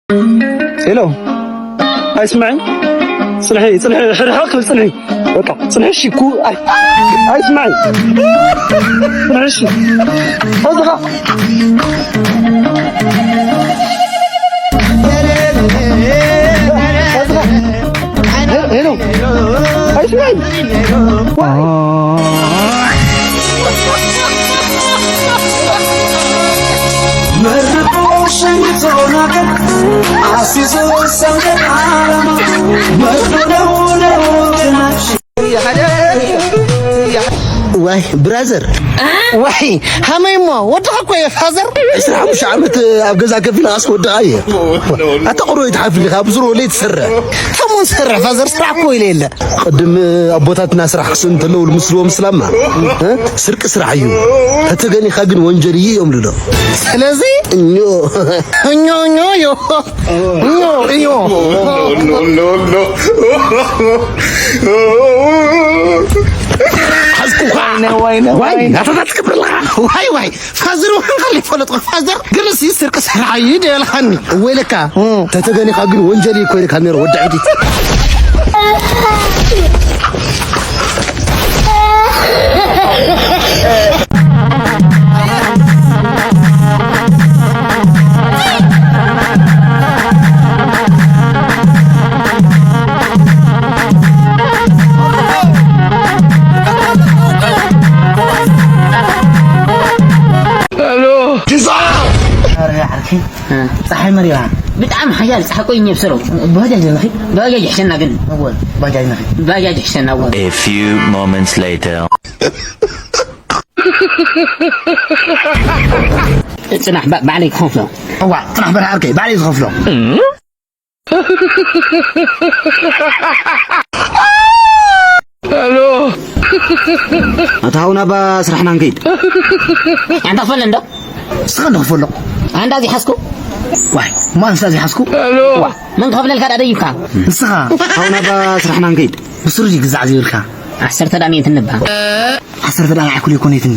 ሄሎ፣ ኣይስማዕን? ጽንሒ፣ ጽንሒ፣ ሕርሕር ክብል ጽንሒ። በቃ፣ ጽንሒ እሺ፣ እኩ፣ ኣይ-፣ ኣይስማዕን? ጽንሒ እሺ። ኣዝኻ። ኣዝኻ። ሄሎ፣ ኣይስማዕን? ዋይ ብራዘር፣ ዋይ ሃመይ እሞ ወድኻ እኮ እየ ፋዘር። ዕስራ ሓሙሽተ ዓመት ኣብ ገዛ ከፊልካ ኣስወድኻ እየ። ኣታ ቁሩብ ኣይትሓፍር ኢኻ፣ ኣብ ዙር ወለይ ትሰርሕ። ተሞን ሰርሕ ፋዘር፣ ስራሕ እኮ ኢለ የለ። ቅድም ኣቦታትና ስራሕ ክስእኑ እንተለዉ ምስልዎም ስላማ፣ እ? ስርቂ ስራሕ እዩ፣ ተተገኒኻ ግን ወንጀል እዩ እዮም ልሎ። ስለዚ እኞ እኞ እኞ ዮ እኞ እዮ ሓዝኩኻ። ዋይ፣ ዋይ፣ ዋይ። ናታታት ትገብር ኣለኻ። ዋይ፣ ዋይ። ፋዘር ወንካ ዘይፈለጥኩ ፋዘር ግን ሲ ስርቂ ስራሕ እዩ ደልኻኒ። እወ ኢለካ። ተተገኒኻ ግን ወንጀል እዩ እኮ ኢለካ ነይሩ ወዲ ዕብዲት። ጸሓይ መሪራ። ብጣዕሚ ሓያል ጸሓይ ኮይኑ እየ ብሰረው። ባጃጅ ንኺድ። ባጃጅ ይሕሸና ግን። እወ፣ ባጃጅ ንኺድ። ባጃጅ ይሕሸና እወ። A few moments later. ጽናሕ ባ- ባዕለይ ክኸፍሎ። እዋ፣ ጽናሕ በርሃ ዓርከይ፣ ባዕለይ ዝኸፍሎ። ኣታ ሃው ናባ ስራሕና ንከይድ። ኣንታ ክፈለ እንዶ ንስኻ እንዶ ክፈሎ። ኣንዳ እዚ ሓዝኩ። ዋይ እሞ ኣንስታ እዚ ሓዝኩ። ዋ መን ክኸፍለልካ ዳ ደይብካ። ንስኻ። ሃው ናባ ስራሕና ንከይድ። ብስሩ ድዩ ግዛዕ ዘይብልካ። ዓሰርተ ዳ ሚእቲ ንባ። ዓሰርተ ዳ ንዓይ ኩሉ ኣይኮነይትን።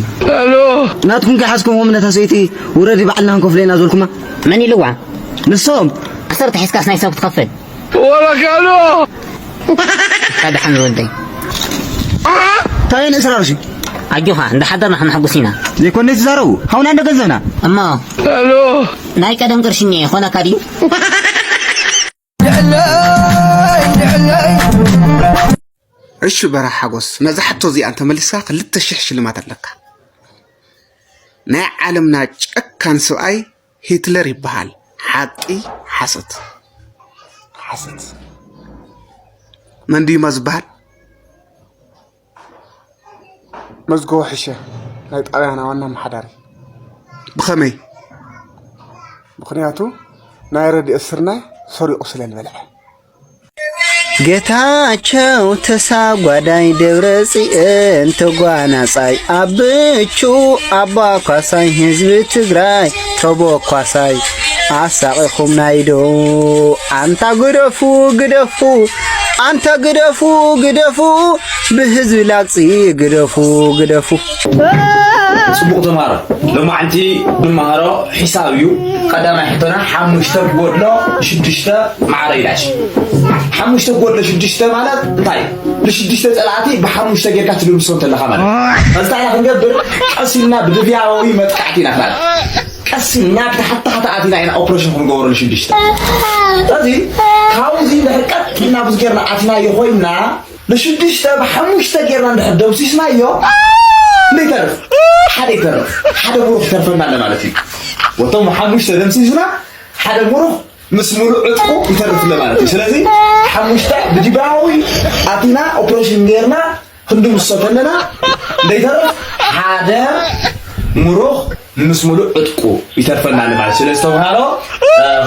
ናትኩም ከይሓዝኩምዎም ነታ ሰበይቲ ውረዲ ባዕልና ክንከፍሎ ኢና ዝበልኩማ። መን ኢልዋ። ንሶም። ዓሰርተ ሒዝካስ ናይ ሰብ ክትኸፍል። ወረካሎ። ደሓን ዝወደይ። እንታይ ንእስራር ሲ? ኣጆኻ እንዳሓደርና ከነሐጉስ ኢና። ዘይኮነ ትዛረቡ ሃውና እንደ ገንዘብና። እሞ ናይ ቀደም ቅርሺ እኒኤ ይኾነካ ድዩ? እሺ በራሕ ሓጎስ፣ ነዛ ሕቶ እዚኣ እንተመሊስካ ክልተ ሽሕ ሽልማት ኣለካ። ናይ ዓለምና ጨካን ሰብኣይ ሂትለር ይበሃል። ሓቂ ሓሰት? ሓሰት። መን ድዩማ ዝበሃል? መዝገቦ ሕሸ፣ ናይ ጣብያና ዋና ኣመሓዳሪ። ብኸመይ? ምኽንያቱ ናይ ረድኤት ስርናይ ሰሪቑ ስለ ዝበልዐ። ጌታቸው ተሳጓዳይ ደብረፅኤን ተጓናፃይ ኣብቹ ኣባኳሳይ ህዝቢ ትግራይ ተቦኳሳይ ኣሳቒኹም ናይዶ ኣንታ ግደፉ ግደፉ ኣንታ ግደፉ ግደፉ ብህዝቢ ላግፂ ግደፉ ግደፉ። ጽቡቕ ተምሃሮ ሎማዓንቲ ንመሃሮ ሒሳብ እዩ። ቀዳማይ ሕቶና ሓሙሽተ ክጎድሎ ሽዱሽተ መዓረ ኢላ እሺ። ሓሙሽተ ክጎድሎ ሽዱሽተ ማለት እንታይ? ንሽዱሽተ ጸላእቲ ብሓሙሽተ ጌርካ ትድምስሶ እንተለኻ ማለት እዩ። እዚ እንታይ ኢና ክንገብር? ቀስ ኢልና ብድብያዊ መጥቃዕቲ ኢና ክንኣቱ። ቀስ ኢልና ብታሕቲ ታሕቲ ኣቲና ኢና ኦፕሬሽን ክንገብረሉ ሽዱሽተ። ስለዚ ካብዚ ድሕር ቀጥ ኢልና ብዙ ጌርና ኣቲናዮ ኮይንና ንሽዱሽተ ብሓሙሽተ ጌርና እንድሕር ደምሲስናዮ ክንደይ ይተርፍ? ሓደ ይተርፍ። ሓደ ሙሩኽ ይተርፈና ኣሎ ማለት እዩ። ወቶም ሓሙሽተ ደምሲስና ሓደ ሙሩኽ ምስ ሙሉእ ዕጥቁ ይተርፍ ኣሎ ማለት እዩ። ስለዚ ሓሙሽተ ብድብያዊ ኣቲና ኦፕሬሽን ጌርና ክንድምስሶ ከለና ክንደይ ይተርፍ? ሓደ ሙሩኽ ምስ ሙሉእ ዕጥቁ ይተርፈና ኣሎ ማለት እዩ። ስለዚ ተምሃሮ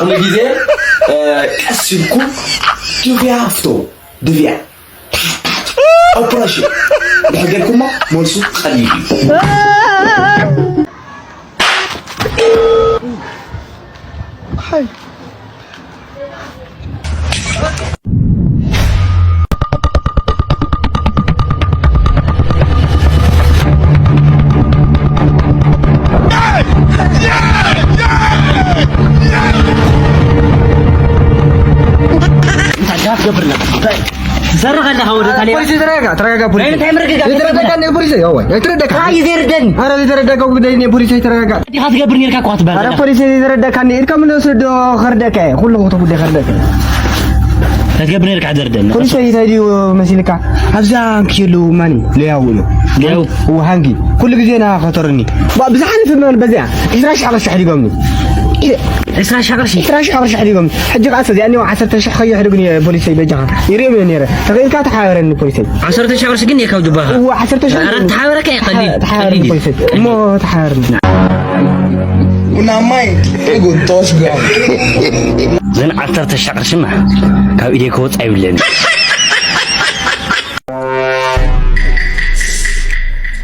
ኩሉ ግዜ ቀስ ኢልኩም ድብያ ፍተው። ድብያ ኦፕሬሽን እንድሕር ጌርኩሞ መልሱ ቀሊል እዩ። ትሰርቕ ኣለኻ ወደ ታሊያ። ፖሊስ ተረጋጋ፣ ተረጋጋ ፖሊስ። እንታይ ምርግጋእ? የተረዳካ እንደ ፖሊስ ያው ወይ የተረዳካ። አይ ዘርደን። ኧረ የተረዳካ ጉዳይ ነው ፖሊስ ተረጋጋ። ዲኻ ትገብር ኔርካ እኮ ትበሃል። ኧረ ፖሊስ የተረዳካ እንደ ኢድካ ምን ወስዶ ከርደካ ኩሉ ኹቱ ጉዳይ ከርደካ። ትገብር ኔርካ ዘርደን። ፖሊስ ይታዩ መስልካ ኣብዛ እንክሉ ማኒ ለያው ነው። ለያው። ወሃንጊ ኩሉ ግዜ ና ከተርኒ። ብዝሓነ ፍመን በዚያ ኢስራ ሺሕ ቅርሺ ሕዲጎምኒ። ኢስራ ሺሕ ቅርሺ? ኢስራ ሺሕ ቅርሺ ሕዲጎምኒ። ሕጂ ከኣ እዚኣ እኒኦ ዓሰርተ ሺሕ ከየሕድጉኒ ፖሊሰይ በጃኻ። ይርእዮም እየ ነይረ። ተኽኢልካ ተሓበረኒ ፖሊሰይ። ዓሰርተ ሺሕ ቅርሺ ግን የካብ ጅባኻ። እዋ፣ ዓሰርተ ሺሕ ኧረ ተሓበረካ እየ ቀሊል። ተሓበረኒ ቀሊል። ፖሊሰይ። እሞ ተሓበረኒ። ቡና ማይ ጉድ ተወስዶ። ዘን ዓሰርተ ሺሕ ቅርሽማ ካብ ኢደይ ክወጽእ ኣይብለኒ።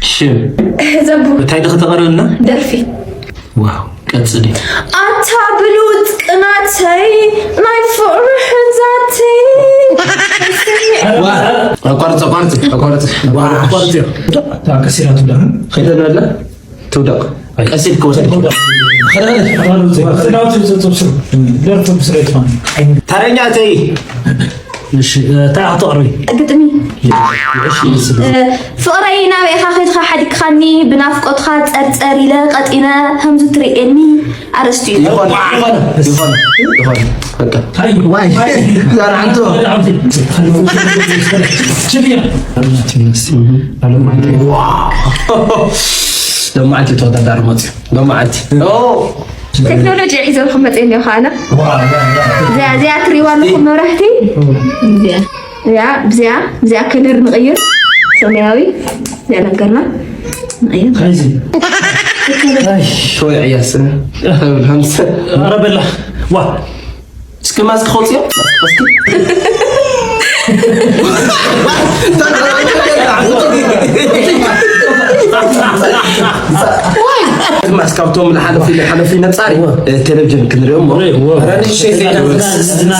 ሽም ዘቡ እንታይ ዶ ከተቕርብልና? ደርፊ። ዋው፣ ቀጽሊ። ኣታ ብሉጽ ቅናተይ ናይ ፍቕሪ ሕዛተይ። ዋ፣ ኣቋርጽ፣ ኣቋርጽ፣ ኣቋርጽ። ዋ፣ ኣቋርጽ። እታ ከሲራ ትብላ። ከይተበለ ትውደቕ። ቀስ ኢልክ ወሰድ። ተረኛ ተይ። እሺ፣ እ፣ እንታይ ክትቕርቢ? ግጥሚ። እ፣ ፍቕረይ ናበይ ኢኻ ከይድካ ሓዲግካኒ፣ ብናፍቆትካ ጸርጸር ኢለ ቀጢነ ከምዚ ትርእየኒ ኣርእስቲ እዩ። ይኾነ፣ ይኾነ፣ ይኾነ፣ ይኾነ። በቃ። ዋይ፣ ዛር ዓንቶ። ሎማዓንቲ ተወዳዳሪ መፅዩ። ሎማዓንቲ። ኦ። ቴክኖሎጂ ሒዘልኩም መፅእ እኒኦ ከዓና። እዚኣ፣ እዚኣ ትሪእዋ ኣለኹም መብራህቲ። እዚኣ፣ እዚኣ፣ እዚኣ ከለር ንቕይር። ሰማያዊ፣ እዚኣ ነገርና ንቕይር። ሽወይ ዕያስ። ኧረ በላ። ዋ። እስኪ ማስክ ከውፅዮ። ማስክ ካብቶም ንሓለፊ፣ ንሓለፊ ነፃሪ፣ እ፣ ቴሌቪዥን ክንሪኦ እሞ። ኧረ ንእሽተይ ዘይና።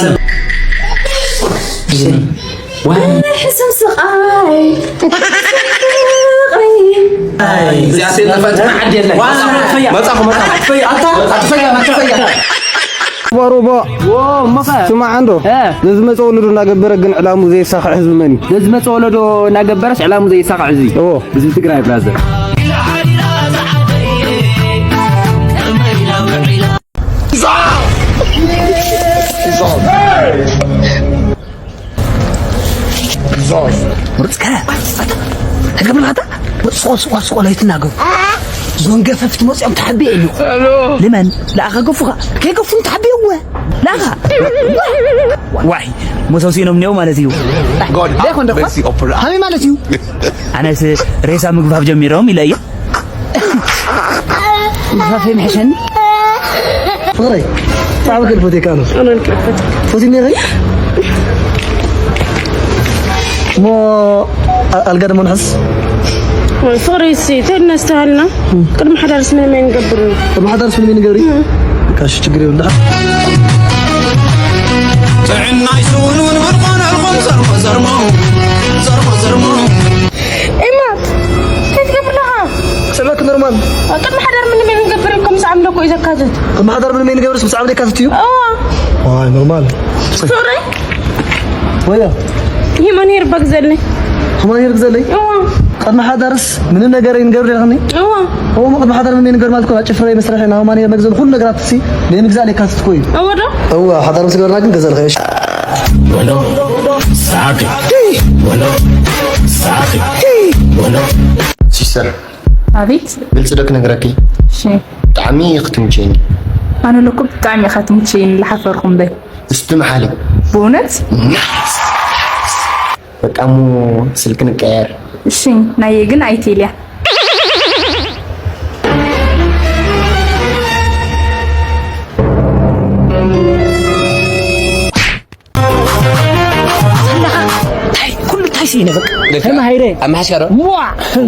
ሕሱም ስቓይ። እዚኣ ሴት ጠፋት፣ ዓዲ የለን። መጻኹ፣ መጻኹ። ኣታ፣ ኣታ፣ ኣታ። ሩባ፣ ሩባ። ዎ፣ እሞኸ? ስማዕ እንዶ። እ። ነዚ መጸ ወለዶ እናገበረ ግን ዕላሙ ዘየሳኽዕ ህዝቢ መን እዩ? ነዚ መጸ ወለዶ እናገበረስ ዕላሙ ዘየሳኽዕ ህዝቢ። ኦ። ህዝቢ ትግራይ ብራዘር። ምርፅከ። ኣታ፣ ኣታ፣ ኣታ። ስቆ፣ ስቆ፣ ስቆ፣ ኣይትናገሩ። ዞን ገፈፍቲ መፅኦም ተሓቢኤ እዩ። ልመን፣ ለኣኻ ገፉኻ። ከይገፉም ተሓቢእወ። ለኣኻ። ዋይ፣ መሰውሲኖም እኒኦ ማለት እዩ። God have mercy upon us። ሃመይ ማለት እዩ። ኣነስ ሬሳ ምግፋፍ ጀሚሮም ኢለ እየ። ምኽፋፍ ይምሕሸኒ። ፍቕረይ፣ ብጣዕሚ ክል ፎቴካ ኣሎ። ኣነ ልክልክል። ፎቲ ነይረይ? እሞ ኣ-፣ ኣልጋ ደሞ ንሕስ? ወይ ፍቕሪ እሲ፣ ተይልና ዝተባሃልና። እም። ቅድሚ ሓዳርስ ምንም ኣይንገብር። ቅድሚ ሓዳርስ ምንም ኣይንገብር? እም። በቃ እሺ፣ ችግር የብሉን። ጥዕና ይስውኑን ብርቆነልኩም ዘርሞ ዘርሞ፣ ዘርሞ ዘርሞ። ኢማት፣ እንታይ ትገብር ኣለኻ? ስዕበክ ኖርማል። ቅድሚ ሓዳር ምንም ኣይንገብር እኮ ምስ ዓምለኮ እዩ ዘካትት። ቅድሚ ሓዳር ምንም ኣይንገብርስ ምስ ዓምለካ ትትዩ? እዋ። ዋይ፣ ኖርማል። ሶሪ። ወያ። ሂማን ሄር ባግ ዘለይ። ሂማን ሄር ግዘለይ? እዋ። ቅድሚ ሓዳርስ ምንም ነገር ኣይንገብር ኢልክኒ? እዋ። እዋ፣ ቅድሚ ሓዳር ምንም ኣይንገብር ማለት እኮ ጭፍራ መስርሒ፣ ናይ ሂማን ሄር መግዘሊ ኩሉ ነገራት ሲ ናይ ምግዛእ ለካትት እኮ እዩ። እዋ ዶ? እዋ፣ ሓዳር ምስ ገበርና ግን ገዘልካ እሺ። ወሎ ሳቂ፣ ወሎ ሳቂ፣ ወሎ። ሲስተር፣ ኣቤት። ግልፂ ዶ ክነግረኪ? እሺ። ብጣዕሚ ኢኺ ትምችይኒ። ኣነ ለኩ ብጣዕሚ ኢኻ ትምችይኒ፣ ልሓፈርኩም በይ። እስቲ መሓሊ። ብእውነት? ናይስ። በቃ እሞ ስልኪ ንቀየር። እሺ፣ ናየ ግን ኣይቴልያ። ኣለኻ? እንታይ? ኩሉ እንታይ ሲ? ደካ? ከመይ ሃይረ? ኣመሓሽካ ዶ? ዋ!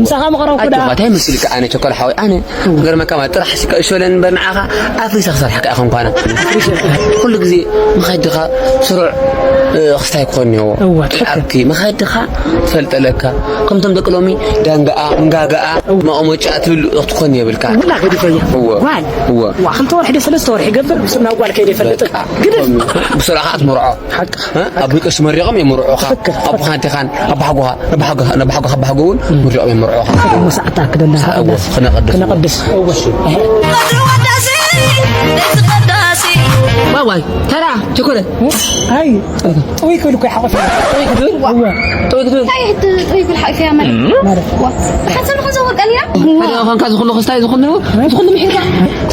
ምሳኻ መቕረብኩ ዳ። ኣጆኻ፣ እንታይ መሲልካ ኣነ ቸኮል ሓወይ? ኣነ ገርመካ ማለት ጥራሕ ሲካ እሾለን እምበር ንዓኻ ኣፍሪሳ ክሰርሓካ ኢኻ እንኳና። ኩሉ ግዜ መኻይድኻ ስሩዕ፣ እ፣ ክስታይ ክኾን እኒኦዎ። እዋ፣ ትክክል። ኣብቲ መኻይድኻ ትፈልጠለካ። ከምቶም ደቂ ሎሚ ዳንጋኣ፣ እንጋጋኣ፣ እዋ። መቐመጫ ትብል ክትኮን የብልካ። ውላ ገዲፈያ። እዋ። ጓል። እዋ። ዋ፣ ክልተ ወርሒ ዶ ሰለስተ ወርሒ ይገብር፣ ምስ ናብ ጓል ከይደ ይፈልጥ። በቃ። ግድፍ። ብስራኻ ኣትምርዖ። ሓቂ። እ? ኣብ ውልቀ ሽመሪቖም የምርዑኻ። ትክክል። ኣቦኻን ኣዴኻን ኣባሓጎኻ፣ ነባሓጎኻ፣ ነባሓጎኻ፣ ኣባሓጎ እውን ምሪቖም የምርዑኻ። ሰዓት ኣክለና። ሰዓት ክነቐድስ። ክነቐድስ። እወ። ዋይ፣ ዋይ፣ ተራ፣ ቸኮለ። ኣይ፣ ጥውይ ክብል እኮ ይሓቑፍ። ጥውይ ክትብል? እወ። ጥውይ ክትብል? እንታይ ጥውይ ክብል ሓቂፍያ ማለት? ማለት? ዋ፣ ብሓንሳብ ንኸዘወቀልያ? ሓደ ኾንካ ዝኹሉ ክስታይ ዝኹሉ፣ ዝኹሉ ምሒርካ?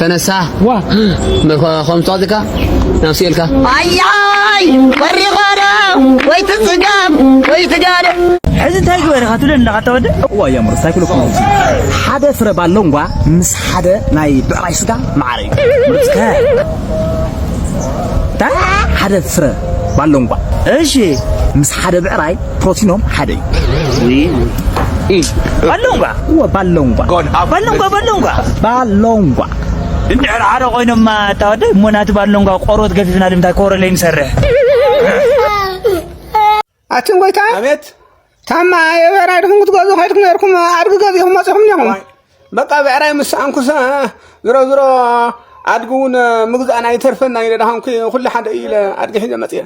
ተነሳ። ዋ። መ-፣ ኸ-፣ ኸም ጸዋዕካ? ናብ ስኤልካ። ኣያይ! ወሪቐረ! ወይ ትጽጋብ! ወይ ትጋለ! ሕዚ እንታይ ግበር ኢኻ ትብለኒ ኣለኻ፣ ኣታ ወዲ? እዋ፣ እያ ምሩስ፣ ኣይኩለኩም። ሓደ ፍረ ባሎንጓ ምስ ሓደ ናይ ብዕራይ ስጋ መዓረ እዩ። ምሩስከ? እንታይ? ሓደ ፍረ ባሎንጓ። እሺ። ምስ ሓደ ብዕራይ ፕሮቲኖም ሓደ እዩ። ባሎንጓ? እወ፣ ባሎንጓ። ባሎንጓ፣ ባሎንጓ። ባሎንጓ። እንድሕር ሓደ ኮይኖማ፣ ኣታ ወደይ፣ እሞ ናቲ ባሎንጓ ቆርበት ገፊፍና ልምንታይ ኮረለይ ንሰርሕ? ኣትን ጎይታ? ኣቤት። ታማ የበራ ድኹም ክትገዝኡ ከይድኩም ነርኩም፣ ኣድጊ ገዚእኹም መጺኹም ኔኹም። ዋይ፣ በቃ ብዕራይ ምስ ሰኣንኩሰ፣ ዝሮ ዝሮ ኣድጊ እውን ምግዛእና ኣይተርፈና ኢለ ደሃንኩ ኩሉ ሓደ ኢለ ኣድጊ ሒዘ መጽየ።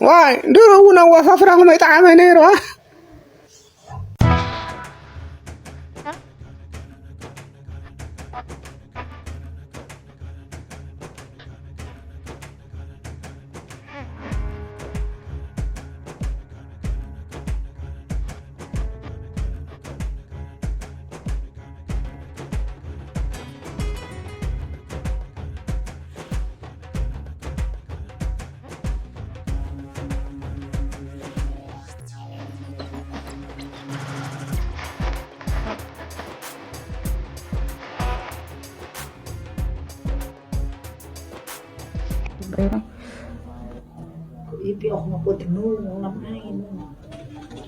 ዋይ፣ ድሮ እውን ኣዋፋፍራኹም ኣይጠዓመ ነይሩ።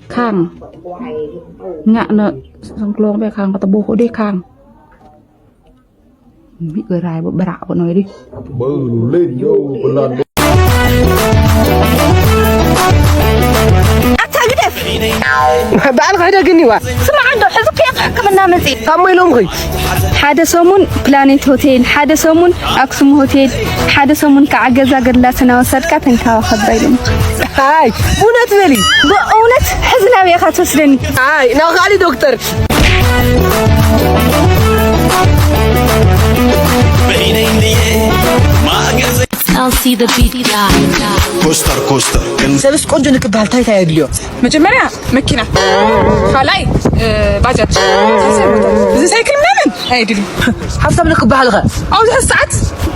Khang. Ngak na sengklong be khang kata buku deh khang. Mi gerai beberak apa no di. Boleh yo belan. ኣታ ግደፍ! በዓልኻ ህደግኒ ዋ። ስማዕ እንዶ፣ ሕዚ እኮ እየ ካብ ሕክምና መፂእ። ካብ መን ኢሎምኺ? ሓደ ሰሙን ፕላኔት ሆቴል፣ ሓደ ሰሙን ኣክሱም ሆቴል፣ ሓደ ሰሙን ከዓ ገዛ ገድላትና ወሰድካ ተንከባኸባ ኢሎም። ኣይ፣ እውነት በሊ። በእውነት ሕዚ ናበይ ኢኻ ትወስደኒ? ኣይ፣ ናብ ካልእ ዶክተር። I'll see the beat die. ኮስተር ኮስተር። ሰብስ ቆንጆ ንክበሃል እንታይ እንታይ የድልዮ? መጀመርያ መኪና፣ ካልኣይ፣ እ፣ ባጃጅ፣ ሳልሳይ ሞተር። እዚ ሳይክል ምናምን ኣይድልዩ። ሃብታም ንክበሃል ኸ? ኣብዚ ሕዚ ሰዓት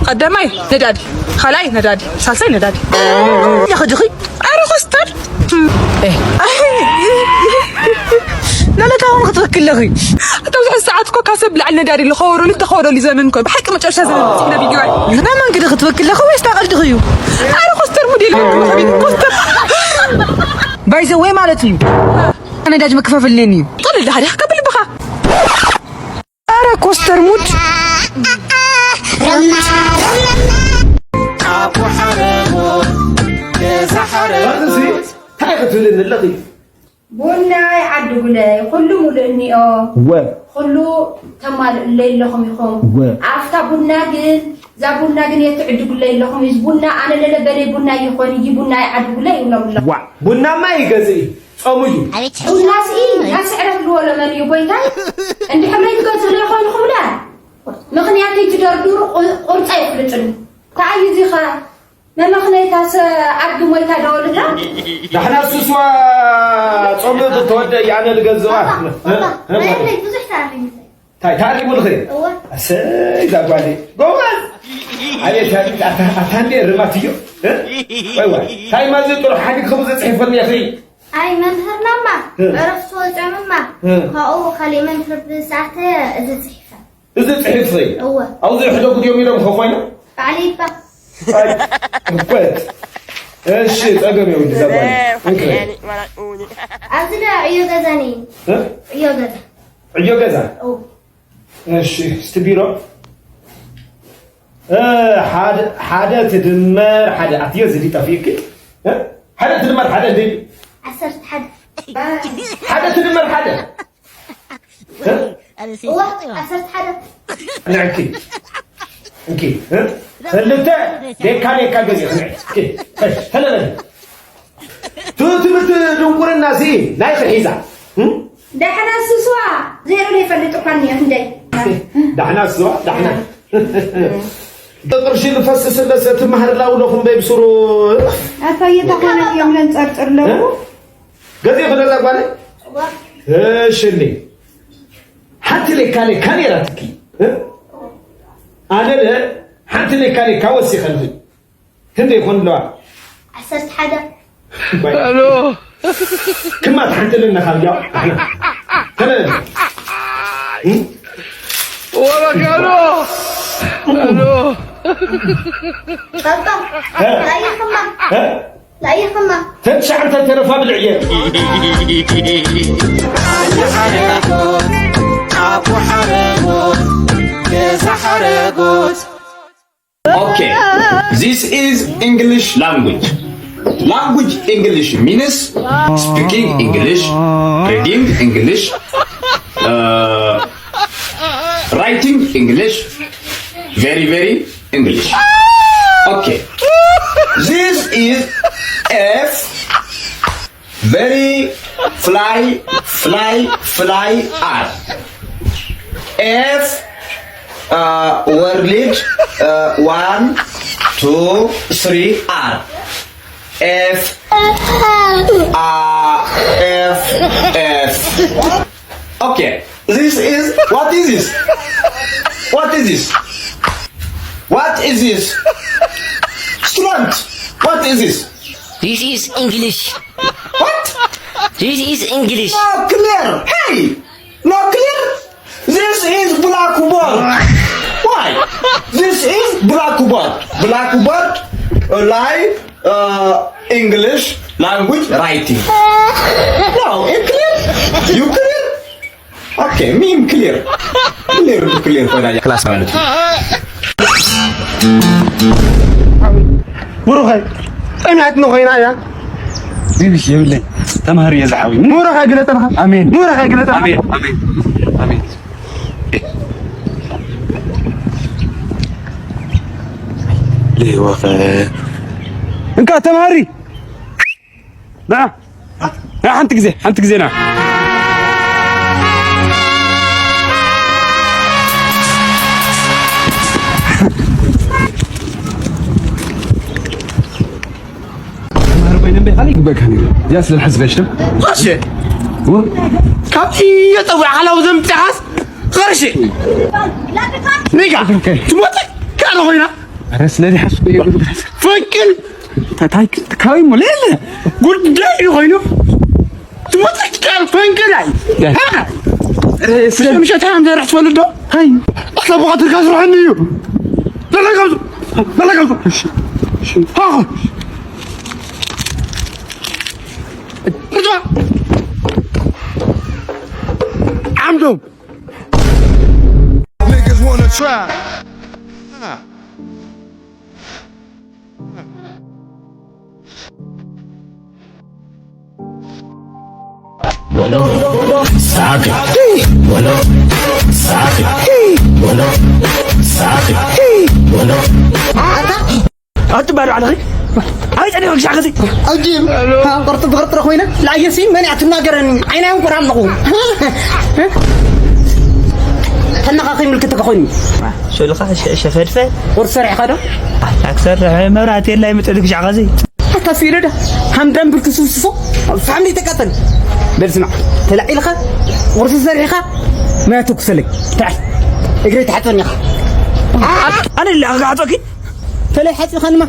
ቀዳማይ ነዳዲ፣ ካልኣይ ነዳዲ፣ ሳልሳይ ነዳዲ። ያኸ ድኺ? ኣረ ኮስተር። ኤ። ለለታ እውን ክትበኪ ኣለኺ። ኣታ ኣብዚ ሕዚ ሰዓት እኮ ካብ ሰብ ብላዕሊ ነዳዲ ኣሎ። ከወረሉ እንተኸወረሉ ዘመን እኮ ብሓቂ መጨረሻ ዘመን በፂሕና ብይዋይ። ንመን ግዲ ክትበኪ ኣለኺ ወይስ ታቐልድኺ እዩ? ኣረ ኮስተር ሙድ የለኩም ሓቢቢ፣ ኮስተር። ባይ ዘ ወይ ማለት እዩ። ነዳጅ መከፋፈል እኔኒ እዩ። ቀልድ ዳሕዲያ ከብል ብኻ። ኣረ ኮስተር ሙድ። ኣቦ ሓረጎ፣ ገዛ ሓረጎ። እንታይ ክትብልኒ ኣለኺ? ቡና ይዓድጉለይ፣ ኩሉ ሙሉእ እኒኦ። እወ። ኩሉ ተማልኡለይ ኣለኹም ኢኹም። እወ። ኣፍታ ቡና ግን፣ እዛ ቡና ግን የትዕድጉለይ ኣለኹም። እዚ ቡና ኣነ ለለ በለይ ቡና ይኾን፣ ይህ ቡና ይዓድጉለይ ይብሎም ኣለኹም። ዋ፣ ቡናማ ይገዝእ እዩ። ጾሙ እዩ። ቡና ስኢ፣ ናብ ስዕረት ዝበሎ መን እዩ ጎይታይ? እንድሕር ዘይትገዝእለይ ኮይንኹም ዳ ምኽንያተይ ትደርድሩ ቁ-፣ ቁርፀ ኣይፍልጥን። ከኣ እዩ እዚኸ መመኽነይታ ሰ-፣ ዓዲ ሞይታ ደወልና? ዳሕና ሱስዋ ጾሙ ብትወደ እያ ኣነ ልገዝዋ። ባባ፣ እ? ባባ፣ እ? ማይ ኣለይ፣ ብዙሕ ሰዓት እዩ። እንታይ ታሪሙ ልኸ? እወ። ኣሰይ፣ እዛ ጓለይ። ጎበዝ! ኣቤት፣ ኣቤት፣ ኣታ-፣ ኣታ እንዴ ርማት እዩ። እ? ወይ፣ ወይ። እንታይ ማዚ ጥሩ ሓዲግ ክቡ ዝጽሕፈኒ እያ፣ ኸይ? ኣይ፣ መምህርናማ፣ እ። ዕረፍቲ ወጺኦምማ። እ። ካብኡ ካሊእ መምህር ብዝኣተ እዚ ጽሒፈ። እዚ ጽሒፍ ኸይ? እወ። ኣብዚ ሕደጉ ድዮም ኢሎም ኸ ኮይኖም? ባዕለይ እባ። ኣይ፣ እወ። እሺ፣ ጸገም የብሉ፣ እዛ ጓል። እንክረ። ኣብዚ ዳ ዕዮ ገዛ ነይ። እ? ዕዮ ገዛ። ዕዮ ገዛ? ኦ። እሺ፣ እስቲ ቢሮ። እ፣ ሓደ፣ ሓደ ትድመር ሓደ። ኣትዮ፣ እዚ ድዩ ጠፊእኪ? እ? ሓደ ትድመር ሓደ እንደ ዓሰርተ ሓደ። ሓደ ትድመር ሓደ። እ? እዋ፣ ዓሰርተ ሓደ። ንዕኪ። እንኪ፣ እ? ክልተ ሌካ ሌካ ገዚእ፣ ንዕኪ። ተለበል። ቱ ትምህርቲ ድንቁርና እዚ ናይ ሒዛ። እ? ዳሕና ስስዋ ዜሮ ዘይፈልጥ እኳ እኒኦ፣ ክንደይ? ዳሕና ስስዋ፣ ዳሕና። ቅርሺ ልፈስስ ለሰ ትማህር ላውለኹም በይብስሩ። ኣታ እየታ ኾነ እዮም ለንጸርጽር ለዉ። እ? ገዚእ ክደዛ ጓለ? እሺ፣ እንዴ። ሓንቲ ሌካ ሌካ ነይራትኪ። እ? ኣነ ለ ሓንቲ ሌካ ሌካ ወሲኸልኺ። ክንደይ ይኾን ኣለዋ? ዓሰርተ ሓደ። ኣሎ። ክማት ሓንቲ ለና ካብ ያው። ኣሕና። ተለ። እ? ወረጋሎ። ኣሎ። ባባ፣ እ? ኣይኽማ። እ? ላይኽማ። ተትሽዓንተ ተረፋ ብልዕየ። ሓረጎት፣ ኣቦ ሓረጎት፣ ገዛ ሓረጎት። Okay, this is English language. Language English means speaking English, reading English, uh, writing English, very, very English. Okay. This is F, very fly, fly, fly R. F, uh, world, uh, one, two, three, R. F, uh, F, F. Okay, this is, what is this? What is this? What is this? Student, what is this? This is English. What? This is English. No, clear. Hey! No, clear. This is blackboard. Why? This is blackboard. Blackboard, uh, like, uh, English language writing. No, it clear? You clear? Okay, me clear. Clear, clear ኮይና እያ ክላስ ማለት እዩ። ብሩኸይ፣ ጸኒሓትና ኮይና እያ። ቢቢሲ የብለይ። ተማሃሪ እየ ዝሓወይ። ኑረኻ ግለጠልኻ። ኣሜን። ኑረኻ ግለጠልኻ። ኣሜን፣ ኣሜን፣ ኣሜን። ለይወኸ። እንካ ተማሃሪ። ና። ና፣ ሓንቲ ግዜ፣ ሓንቲ ግዜ ና። ተማሃሪ ኮይነ እምበይ፣ ካልእ ይግበእካ ነይሩ። እዚኣ ስለ ዝሓስበ ሽም። እሺ። ወ-፣ ካብቲ የጸውዕ ሓላው ዘምጽኣስ ቅርሺ። ኒጋ፣ ኦኬ። ትሞት ካልእ ኮይና። ኧረ ስለዚ ሓስበ እዩ። ፈንቅል። ታ-፣ ታይ-፣ ካበይ እሞ? ሌለ። ጉዳይ እዩ ኮይኑ። ትሞት ቃል ፈንቅል ኣይ። ያ። ሃ? ኧረ ስለ ምሸት ሃም ዘርሕ ትፈልጥ ዶ? ሃይ። ኣታ ብቐትርካ ስርሐኒ እዩ። በላ ካብዙ። በላ ካብዙ። እሺ። እሺ። ሃ። እርጅዋ። ዓምዶም። Niggas wanna try. ኣቲ ባዶ ኣለኺ። ኣይ ጸኒሑ ክሻዕ ኸዚ። ኣጂም፣ ሃ፣ ቅርጥ ብቕርጥረ ኮይነ፣ ለኣየሲ መን እያ ትናገረኒ? ዓይና ይንቁር ኣለኹ። ተነኻኺ ምልክት ከኾይኑ። ሸልኻ ሸ-፣ ሸፈድፈ። ቁርሲ ሰሪሕኻ ዶ? ኣታ ክሰርሕ መብራህቲ የላይ ምጥልክ ሻዕ ኸዚ። ኣታ ስኢሉ ዶ? ሃምዳም ብልክ ስብስሶ። ፋሕሚ ተቃጠል። በል ስማዕ፣ ተላዒልኻ፣ ቁርሲ ሰሪሕኻ፣ ማይ ትኩሰለይ። ተዓል። እግረይ ትሓጽበኒ ኢኻ። ኣነ ኢለ ክሓጽበኪ? ተለይ ሓጺብኻንማ።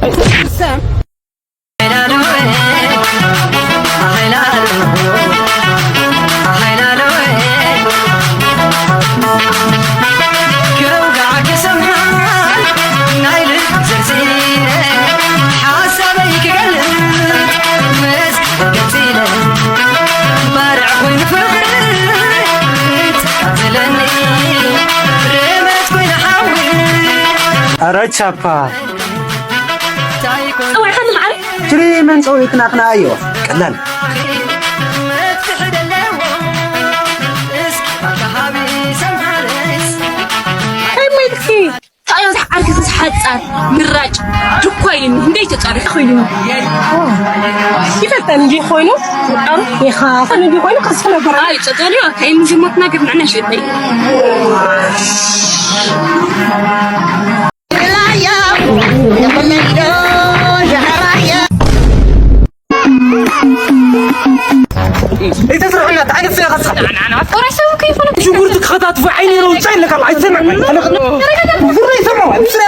ረቻፓ ጸዋዕኻኒ ማዕረ ትሪ መን ጸዊዕክና ክነኣዮ ቀላል እንታይ ማይልኪ ታዮ ዝሓርኪ ዝሓጻር ምራጭ ድኳ ኢልኒ እንደይ ተጻሪ ኮይኑ ይፈተን እንዲ ኮይኑ ጣሩ ይኻ ፈን እንዲ ኮይኑ ከስፈ ነበር ኣይ ጸጠልዮ ከይም ዝሞትና ግብ ንዕና ሽጠይ ሽጉርቲ ክኸታትፎ ዓይኒ ነው ጫይ ለካ ኣይሰማዕ ፍረ ይሰማዕ ብስራ